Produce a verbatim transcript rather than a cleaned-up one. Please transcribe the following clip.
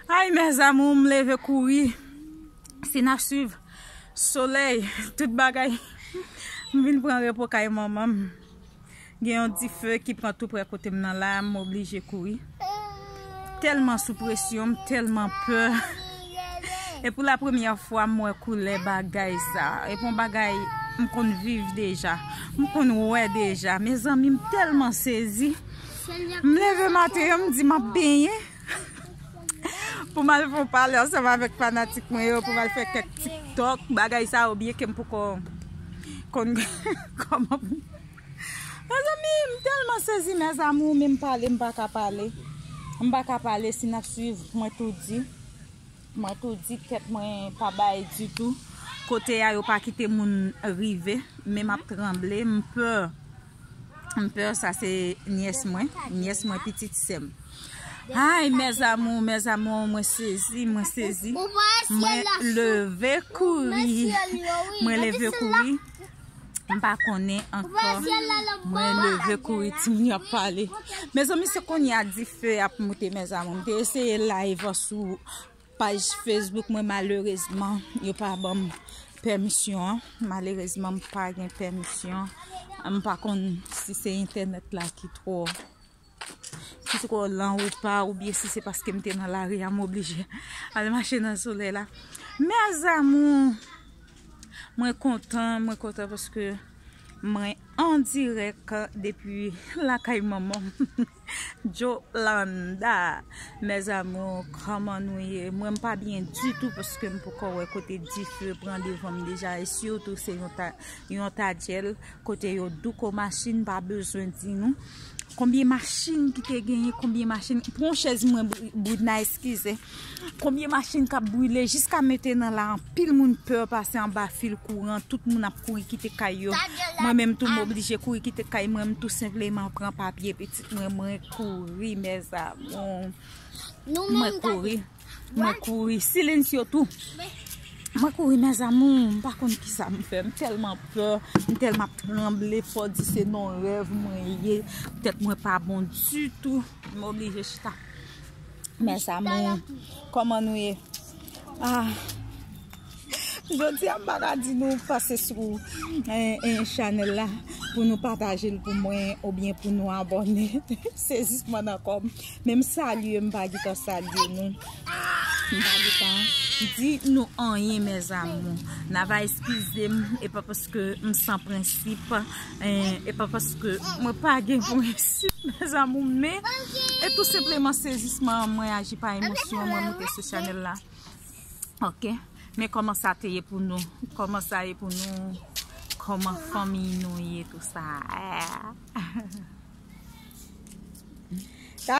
Ay, mes amours, m leve kouri. Si n ap swiv solèy, tout bagay. M vin pran repo kay manman m. Gen yon dife ki pran tou prè kote m nan la, m oblije kouri. Tèlman sou presyon, m tèlman pè. E pou la premyè fwa, m wè koulè bagay sa. E pou yon bagay, m konn viv deja. M konn wè deja. Mezanmi, m tèlman sezi. M leve maten an, m di m ap benyen. Pou m al fè yon pale ansanm avèk fanatik mwen yo, pou m al fè kèk TikTok, bagay sa yo, byenke m poko konn kòman pou. Mezanmi, m tèlman sezi, mes amours, men m pale, m pa ka pale. M pa ka pale, si n ap swiv, mwen tou di. Mwen tou di, tèt mwen pa bay ditou. Kote a, yo pa kite moun rive, men m ap tranble, m pè. M pè, sa se nyès mwen, nyès mwen, pitit sè m. Ay, mes amours, mes amours, mwen sezi, mwen sezi. Mwen leve kouri. Mwen leve kouri. M pa konnen ankò. Mwen leve kouri, timoun yo ap pale. Mezanmi, se kounye a dife ap moute, mes amours. M te eseye live sou paj Facebook mwen, malerezman, yo pa ban m pèmisyon an. Malerezman, m pa gen pèmisyon. M pa konn si se entènèt la ki twò, ki twò lan ou pa, oubyen si se paske m te nan lari a, m oblije al mache nan solèy la. Mes amours, mwen kontan, mwen kontan paske mwen an dirèk depi lakay manman m. Jolanda, mes amours, kòman nou ye? Mwen, m pa byen ditou paske m poko wè kote dife pran devan m deja, e sitou se yon ta, yon tadjèl kote yo douko machin, pa bezwen di nou. Konbyen machin ki te genyen, konbyen machin. Pran chèz mwen, Bri-, Bridna, eskize. Konbyen machin k ap brile, jiska mete nan la, anpil moun pè pase anba fil kouran, tout moun ap kouri kite kay yo. Mwen menm tou, m oblije kouri kite kay mwen, m tou senpleman pran papye pitit mwen, mwen kouri, mes amours. Mwen kouri, mwen kouri. Silencio tou. Mwen kouri, mes amours, m pa konn kisa m fè. M tèlman pè, m tèlman ap tranble, fò di se nan rèv mwen ye. Tèt mwen pa bon ditou. M oblije chita. Mes amours, kòman nou ye? Ah. Jodi a, m pa ka di nou pase sou, eh, eh, chanèl la pou nou pataje l pou mwen oubyen pou nou abòne. Sezisman nan kò m. Men m salye, m pa gentan salye nou. M pa gentan di nou anyen, mes amours. N a va eskize m, e pa paske m san prensip, eh, e pa paske mwen pa gen prensip, mes amours, men e tou senpleman sezisman mwen aji pa emosyon, mwen moute sou chanèl la. Ok. Men kòman sa te ye pou nou? Kòman sa ye pou nou? Kòman fanmi nou ye, tou sa?